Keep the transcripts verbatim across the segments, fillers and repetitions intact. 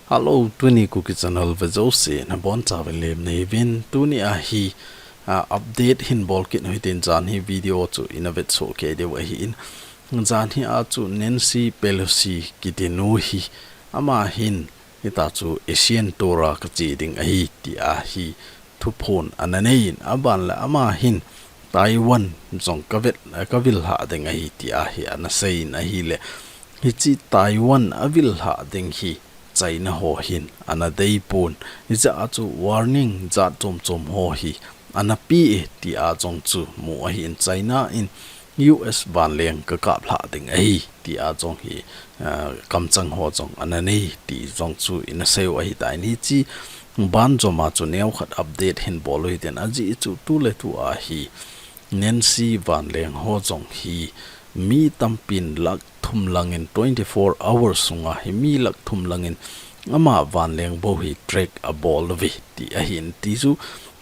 Hello, tuni Kuki Channel ve jouse nabonchauvin lemna hiuvin, tuni a hi, a, update hin bol kit u hitin, jan hi video chu ina vetsoh kei diu ahin. Jan hi a chu Nancy Pelosi kiti nu hi, ama hin, hita chu ASEAN tour a kache ding ahi, tia hi thuphon ana neiyin, aban le ama hin Taiwan jong kavet, kavil lhah ding ahi, tia hi ana seiyin ahile. Hiche Taiwan avil lhah ding hi China ho hin ana deipon. Hijeh a chu warning jat chom chom ho hi ana pe e, tia jong chu mu ahin, China in US vanleng kakap lhah ding ahi, tia jong hi, ah, kamchang ho jong ana nei, ti jong chu ina seiyu ahitai. Hiche banjom a chu neokhat update hin bol u hitin, ajeh chu tuletu a hi Nancy vanleng ho jong hi mi tampin lakh thum langin twenty-four hours sunga hi mi lakh thum langin ama vanleng bou hi track abol uve ti ahin, ti chu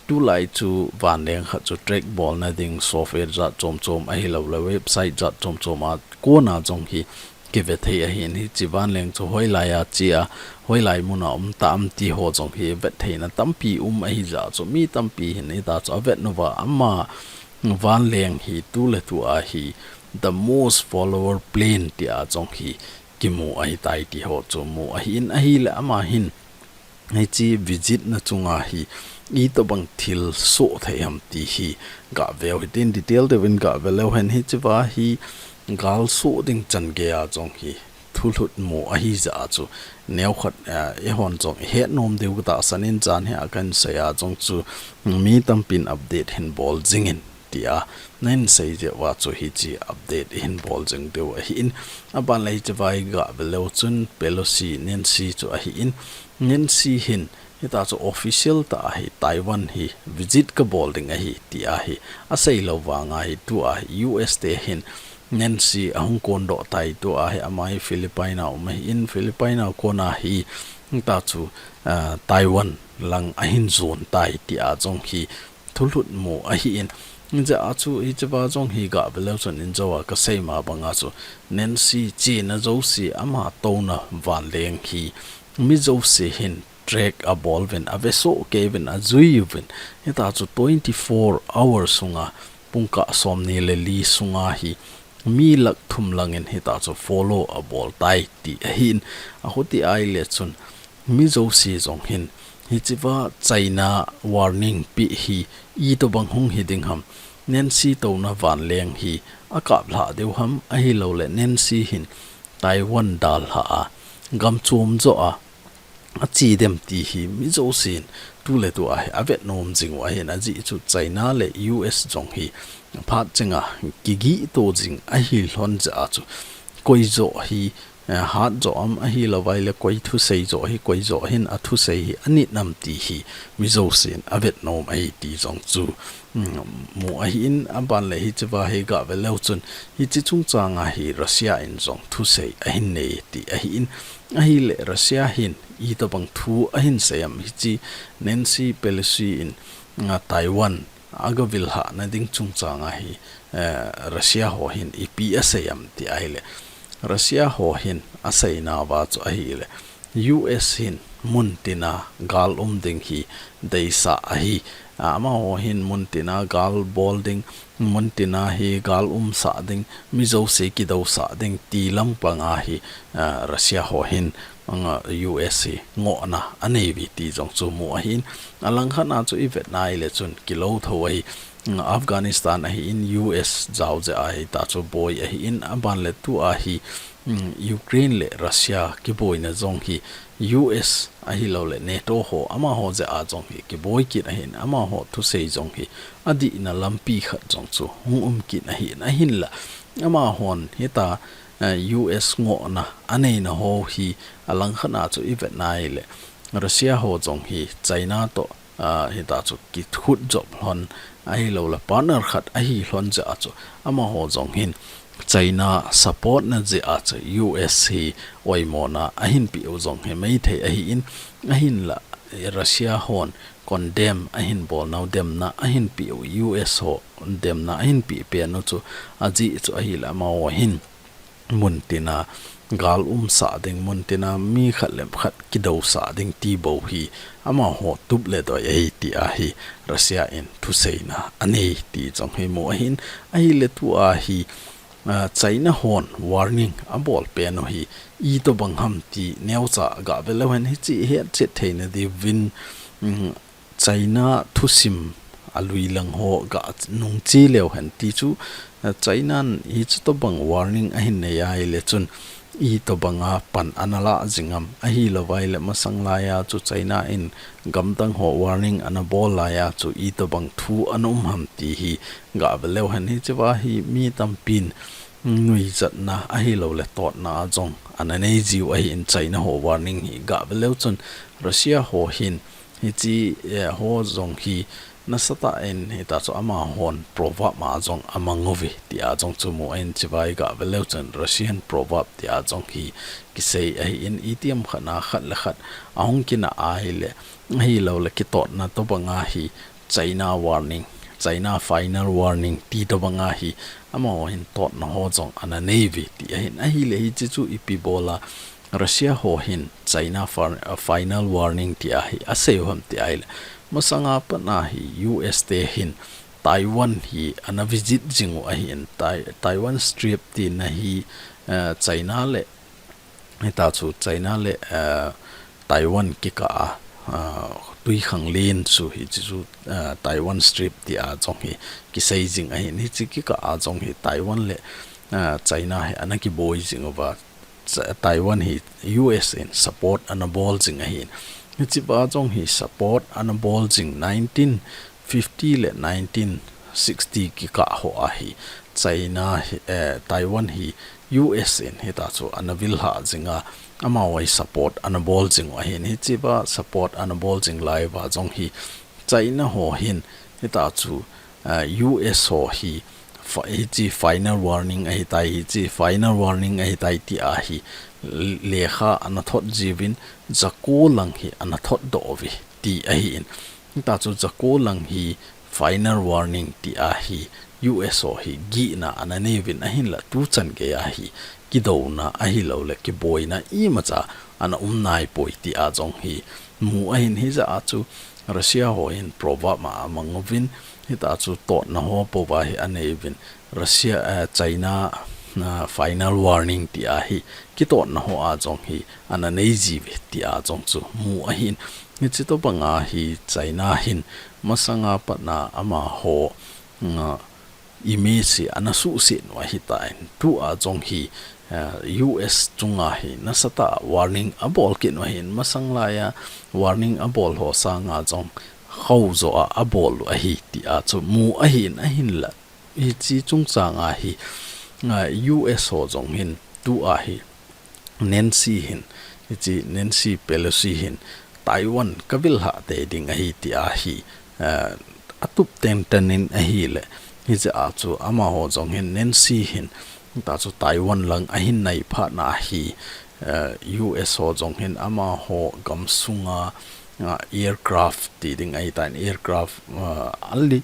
tulai chu vanleng khat chu track bolna ding software jat chom chom ahilouleh website jat chom chom a kona jong hi kive thei ahin, hiche vanleng chu hoilai a che a, hoilai mun a um tam ti ho jong hi vet theina tampi um ahijeh a chu mi tampi hin hita chu avet uva, ama vanleng hi tuletu a hi the most follower plane tia jong hi kimu ahitai ti ho chu mu ahin, ahile ama hin hiche visit na chunga hi itobang thil soh thei ham ti hi gaveu hitin, detail deuvin gave leu hen. Hichea hi gal soh ding chan geiya jong hi thulhut mu ahijeh a chu neokhat, eh, eihon jong ihet nom diu katahsan in, jan hi a kahin seiya jong chu mi tampin update hin bol jingin, tia nahin sei jeh uva chu hiche update ihin bol jing diu ahin. Aban le hichea hi gave leu chun Pelosi Nancy chu ahin, Nancy hin hita chu official tah a hi Taiwan hi visit kabol ding ahi, tia hi asei lou vanga hi tua hi US te hin Nancy ahung kondoh tai, tua hi ama hi Philippine a um ahin, Philippine a kona hi hita chu, ah, Taiwan lang ahin jon tai, tia jong hi thulhut mu ahin. Hijeh a chu hichea jong hi gave leu chun injo a kasei ma banga chu Nancy chena jouse, ama touna vanleng hi mi jouse hin track abol uvin, avesoh kei uvin, ajui uvin. Hita chu twenty-four hours sunga, pungkah somni le li sunga hi mi lakh thum langin hita chu follow abol tai ti ahin. Ahuti ahile chun mi jouse jong hin hichea China warning pe hi itobang hung hi ding ham, Nancy touna vanleng hi akap lhah diu ham, ahilouleh Nancy hin Taiwan dalha a, gam chom joh a ache dem ti hi mi jousen tuletu a hi avet nom jing u ahin, ajeh chu China le US jong hi phat chenga kigihto jing ahi lhon jeh a chu koi joh hi, eh, hat joh am ahilouleh koi thusei joh hi, koi joh hin athusei hi anit nam ti hi mi jousen avet nom ahi ti jong chu, mm, mu ahin. Aban le hichea hi gave leu chun hiche chungchang a hi Russia in jong thusei ahin nei ti ahin, ahile Russia hin itobang thu ahin sei am, hiche Nancy Pelosi in, ah, Taiwan agavil lhahna ding chungchang a hi, eh, Russia ho hin ipi asei am ti ahile, Russia ho hin aseinauva chu ahile, US hin muntina gal um ding hi deisah ahi. Ah, amaho hin muntina gal bol ding, muntina hi gal umsah ding, mi jouse kidousah ding ti lampang a hi, ah, Russia ho hin, anga US hi ngohna anei uve ti jong chu mu ahin. Alangkhat a chu ivet nai le chun kilou tho ahi. Anga Afghanistan ahin US jao jeh a hita chu boi ahin, aban le tua hi, mm, Ukraine le Russia kiboina jong hi US ahilouleh NATO ho, amaho jeh a jong hi kiboi kit ahin, amaho thusei jong hi adihna lampi khat jong chu hung um kit ahin, ahinla amahon hita, eh, US ngohna aneina ho hi alangkhat a chu ivet nai le Russia ho jong hi China toh, ah, hita chu kikhut jop lhon ahilouleh partner khat ahi lhon jeh a chu amaho jong hin China support na jeh a chu US hi oimona ahin peh u jong hi maithei ahin, ahinla Russia hon condemn ahin bolnau, demna ahin peh u, US ho demna ahin peh pen u chu ajeh chu ahile amaho hin muntina gal umsah ding, mun tina mi khat le khat kidousah ding ti bou hi amaho tup le doi ahi ti ahi Russia in thuseina anei ti jong hi mu ahin, ahile tua hi, ah, China hon warning abol pen u hi itobang ham ti neocha gave leu hen hiche hetchet theina diuvin, um, China thusim alui lang ho ganungche leu hen ti chu, ah, China in hiche tobang warning ahin nei ahile chun itobanga pan ana la jing am, ahilou vaile masang laiya chu China in gamdang ho warning ana bol laiya chu itobang thu ana um ham ti hi gave leu hen hichea hi mi tampin nuijatna ahilouleh totna jong ana nei jiu ahin China ho warning hi gave leu chun Russia ho hin hiche, eh, ho jong hi nasatah in hitachu amahon proverb a jong amang uve tia jong chu mu ahin hichea hi gave leu chun Russian proverb tia jong hi kisei ahin itiham khat na khat le khat ahung kina ahile ahilouleh kitotna tobanga hi China warning, China final warning ti tobanga hi amaho hin totna ho jong ana nei uve ti ahin ahile hiche chu ipi bola Russia ho hin China far-, uh, final warning ti ahi asei u ham ti ahile masanga pat a hi U S te hin Taiwan hi ana visit jing u ahin Tai-, Taiwan Strait tina hi, uh, China le hitachu China le, eh, Taiwan kikah a, ah, twikhanglen chu hiche chu, eh, Taiwan Strait tia jong hi kisei jing ahin hiche kikah a jong hi Taiwan le, eh, China hi ana kiboi jing uva Ch-, Taiwan hi U S in support ana bol jing ahin hichea jong hi support ana bol jing nineteen fifty le nineteen sixty kikah ho ahi China hi, eh, Taiwan hi U S in hitachu ana vil ha jing a, amaho hi support ana bol jing u ahin hichea support ana bol jing lai uva jong hi China ho hin hitachu, eh, U S ho hi fa-, hiche final warning ahitai, hiche final warning ahitai ti ahi lekha ana thot jiuvin jako lang hi ana thot doh uve ti ahin. Hitachu jako lang hi final warning ti ahi U S ho hi gihna ana nei uvin ahinla tuchan geiya hi kidouna ahilouleh kiboina imacha ana um naipoi tia jong hi mu ahin hijeh a chu Russia ho hin proverb a amang uvin hitachu totna ho pouva hi anei uvin Russia, eh, China, ah, final warning ti ahi kitotna ho a jong hi ana nei jiuve tia jong chu mu ahin hiche tobanga hi China hin masanga pat a amaho, ah, image hi ana suhset u ahitan tua jong hi, ah, U S chunga hi nasatah warning abol kit u ahin masang laiya warning abol ho sanga jong khoh jo a abol u ahi tia chu mu ahin ahinla hiche chungchanga hi, ah, U S ho jong hin tua hi Nancy hin, hiche Nancy Pelosi hin Taiwan ka vil ha tei ding ahi tia hi, eh, atup tengteng in ahile. Hijeh a chu amaho jong hin Nancy hin, hitachu Taiwan lang ahin nai phat na hi, eh, U S ho jong hin amaho gamsunga, ah, aircraft ti ding ahitan aircraft, ah, ali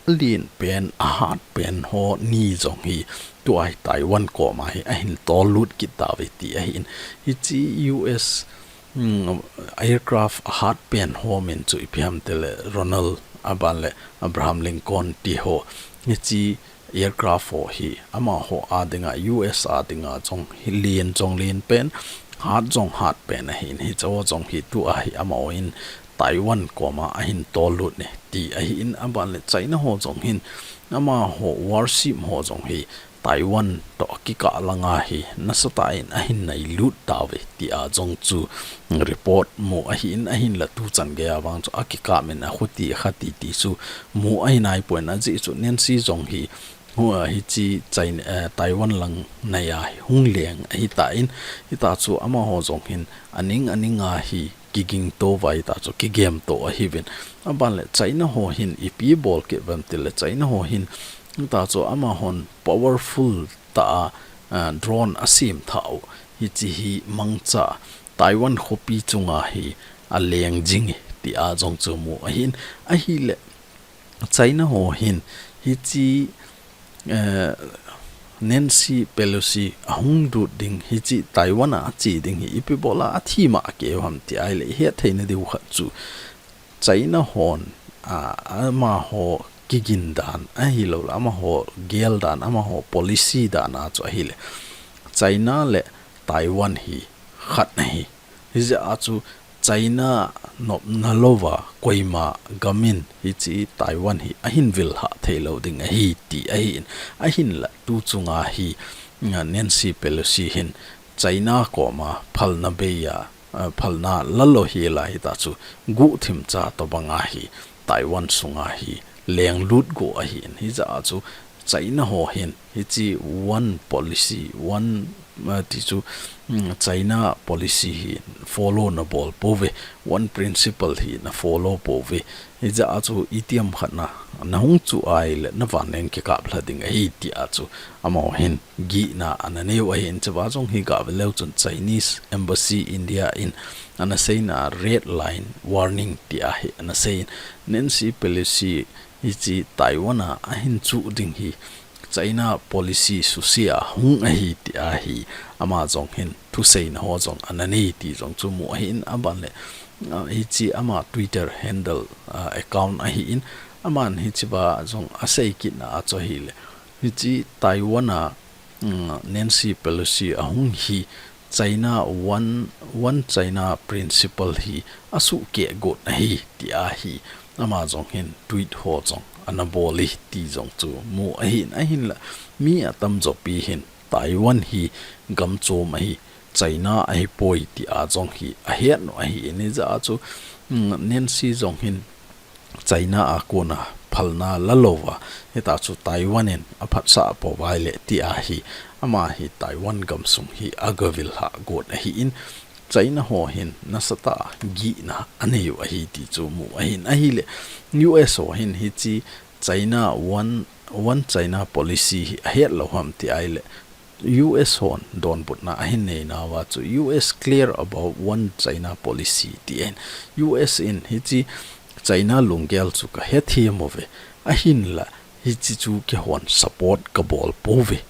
alen pen, ahat pen ho ni jong hi tua hi Taiwan koma hi ahin tol lut kit tauve ti ahin. Hiche U S, um, aircraft ahat pen ho min chu ipi ham tile Ronald aban le Abraham Lincoln ti ho. Hiche aircraft ho hi amaho a dinga U S a dinga jong hi len jong len pen, hat jong hat pen ahin hiche ho jong hi tua hi amaho in Taiwan koma ahin tol lut ne ti ahin aban le China ho jong hin amaho warship ho jong hi Taiwan toh kikah langa hi nasatah in ahin nai lut tauve tia jong chu report mu ahin ahinla tuchan geiya vang chu akikah min akhuti akhati ti chu mu ahi naipoi ajeh chu Nancy jong hi hu, ah, hiche China, eh, Taiwan lang naiya hi hung leng ahitan hitachu amaho jong hin aning aninga hi kigingto uva hitachu kigemto ahiuvin. Aban le China ho hin ipi bol kit uvem tile China ho hin hitachu amahon powerful tah a, ah, drone asem thah u hiche hi mangcha Taiwan khopi chunga hi aleng jing e tia jong chu mu ahin ahile China ho hin hiche, eh, Nancy Pelosi ahung lut ding, hiche Taiwan a ache ding hi ipi bola athi ma keu ham ti ahile, ihet theina diu khat chu China hon, a, amaho kigin dan ahilouleh amaho gel dan, amaho policy dan a chu ahile, China le Taiwan hi khat ahi. Hijeh a chu China nopna louva koima gamin hiche Taiwan hi ahin vil hah thei lou ding ahi ti ahin, ahinla tu chunga hi, a, Nancy Pelosi hin China koma phalna bei a, a, phalna la lou hi lai hita chu guhthim cha tobanga hi Taiwan sunga hi lenglut go ahin, hijeh a chu China ho hin hiche one policy, one, a, ti chu, mm, China policy hi follow na bol pouve, one principle hi na follow pouve. Hijeh a chu itiham khat na, na hung chu ahile na vanleng kikap lha ding ahi ti a chu amaho hin gihna ana neiu ahin, chua jong hi gah ve leu chun Chinese embassy India in ana seina red line warning ti ahi ana seiyin, Nancy Pelosi hiche Taiwan a ahin chuh ding hi China policy susia hung ahi ti ahi, ama jong hin thuseina ho jong ana nei ti jong chu mu ahin, aban le, a, hiche ama Twitter handle, a, account ahin, aman hichea jong asei kitna a chu ahile, hiche Taiwan a, mm, Nancy Pelosi ahung hi China one, one China principle hi asuhkeh got ahi ti ahi, ama jong hin tweet ho jong ana bol e ti jong chu mu ahin, ahinla mi atamjo pi hin Taiwan hi gam chom ahi, China ahipoi ti a jong hi ahet u ahin, hijeh a chu, mm, Nancy jong hin China a kona phalna la louva, hita chu Taiwan in aphatsah pou vai le ti ahi, ama hi Taiwan gamsung hi agavil hah got ahin, China ho hin nasatah a gihna aneiu ahi ti chu mu ahin, ahile U S ho hin hiche China one, one China policy hi ahet lou ham ti ahile, U S hon donbutna ahin neinauva chu U S clear about one China policy ti ahin, U S in hiche China lunggel chu kahethem uve, ahinla hiche chu keihon support kabol pouve.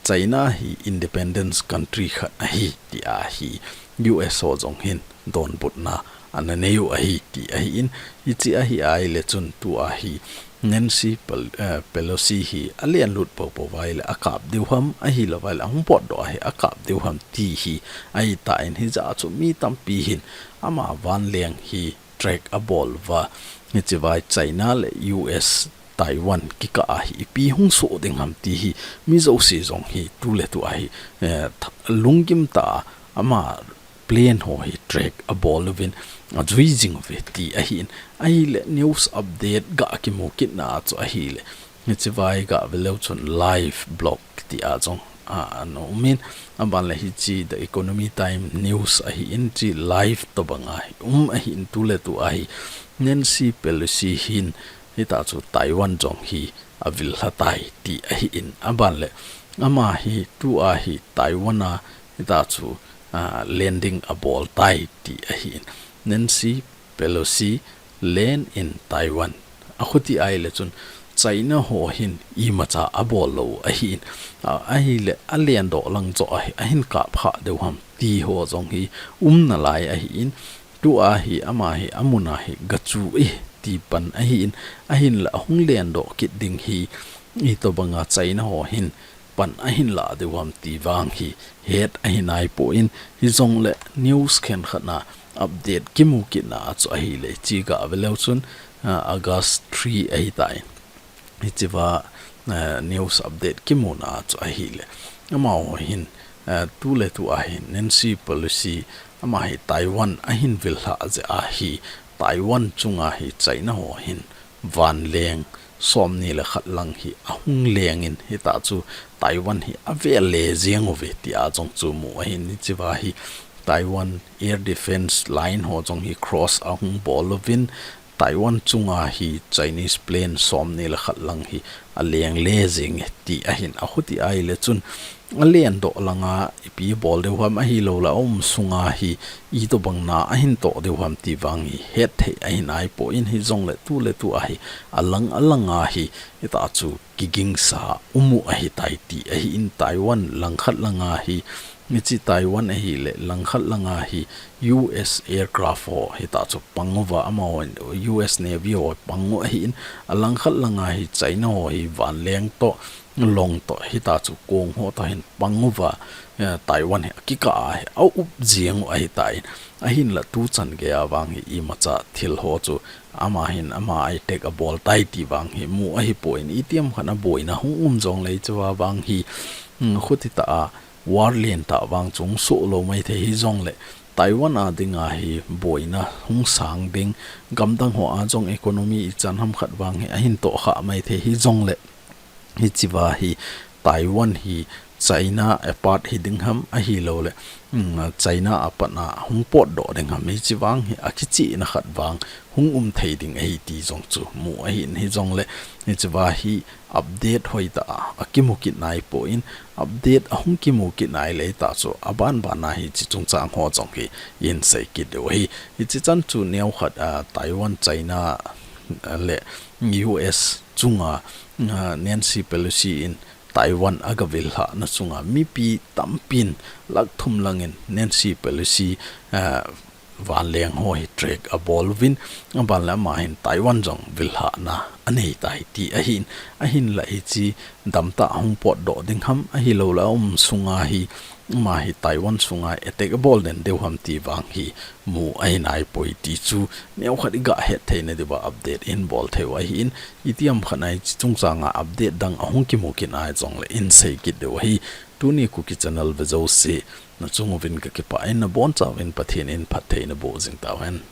China hi independence country khat ahi ti ahi, U S ho jong hin donbutna ana neiu ahi ti ahin, hiche ahi ahile chun tua hi Nancy Pel-, eh, Pelosi hi alenlut poupou vai le akap diu ham, ahilou vai le ahung potdoh ahi akap diu ham ti hi ahitan, hijeh a chu mi tampi hin ama vanleng hi track abol uva, hichea hi China le U S Taiwan kikah a hi ipi hung soh ding ham ti hi mi jouse jong hi tuletu a hi, eh, th-, lunggim tah a ama plan ho hi track abol uvin ajui jing uve ti ahin, ahile news update gah kimu kitna a chu ahile, hichea hi gah ve leu chun live blog ti a jong a, ana umin, aban le hiche The Economy Time News ahin, hiche live tobanga hi um ahin, tuletu a hi Nancy Pelosi hin hita chu Taiwan jong hi avil lha tai ti ahin, aban le ama hi tua hi Taiwan a hita chu, a, landing abol tai ti ahin, Nancy Pelosi land in Taiwan. Akhuti ahile chun China ho hin imacha abol lou ahin, a, ahile alendoh lang joh ahi, ahin kap kha diu ham ti ho jong hi umna lai ahin, tua hi ama hi amun a hi gachu e ti pan ahin, ahinla ahung lendoh kit ding hi itobanga China ho hin pan ahin lah diu ham ti vang hi het ahi naipon, hijongle news khenkhat na update kimu kitna a chu ahile, hiche gah ve leu chun, a, August three ahitai. Hichea, a, news update kimuna a chu ahile, amaho hin, a, tuletu a hin Nancy Pelosi ama hi Taiwan ahin vil lha jeh a hi Taiwan chunga hi China ho hin vanleng somni le khat lang hi ahung lengin, hita chu Taiwan hi avel le jeng uve ti a jong chu mu ahin, hichea hi Taiwan Air Defense Line ho jong hi cross ahung bol uvin, Taiwan chunga hi Chinese plane somni le khat lang hi aleng le jing e ti ahin, achuti ahile chun alen doh langa ipi bol diu ham ahilou le aum sunga hi itobang na ahin toh diu ham ti vang hi hetthei ahi naipoi, hijongle tu le tu a hi alang alanga hi hitachu kigingsa um u ahitai ti ahin, Taiwan langkhat langa hi, hiche Taiwan ahile langkhat langa hi U S aircraft ho hitachu pang uva, amahon U S Navy ho pang u ahin, alangkhat langa hi China ho hi vanleng toh, long toh, hitachu kong ho toh hin pang uva, eh, Taiwan hi akikah a hi aup jeng u ahitai. Ahinla tuchan geiya vang hi imacha thil ho chu ama hin ama attack abol tai ti vang hi mu ahipoi, itiham khat a boina hung um jongle hichea vang hi, mm, chuti tah a war lentah vang chu hung soh lou maithei, hijongle Taiwan a dinga hi boina hung sang ding, gamdang ho a jong economy ichan ham khat vang hi ahin tohkhah maithei, hijongle hichea hi Taiwan hi China a part hi ding ham ahilou le, mm, China a pat a hung potdoh ding ham, hiche vang hi akichihna khat vang hung um thei ding ahi ti jong chu mu ahin, hijongle hichea hi update hoitah a akimu kit naipoi, update ahung kimu kit nai le hitachu abanban a hiche chungchang ho jong hi insei kit diu ahi. Hiche chan chu neokhat, ah, Taiwan, China, ah, le U S chunga, ah, Nancy Pelosi in Taiwan agavil lhahna chunga mipi tampin lakh thum langin Nancy Pelosi, ah, vanleng ho hi track abol uvin, aban le ama hin Taiwan jong vil lhahna anei tai ti ahin, ahinla hiche damtah hung potdoh ding ham ahilou le aum sunga hi, ama hi Taiwan sunga attack abol den diu ham ti vang hi mu ahi naipoi ti chu neokhat iga hetthei na diuva update ihin bol thei u ahin, itiham khat a hiche chungchanga update dang ahung kimu kit a jongle insei kit diu ahi. Tuni Kuki Channel ve jouse nachung uvin kakipah in, nabonchauvin Pathen in phattheina boh jing tauhen.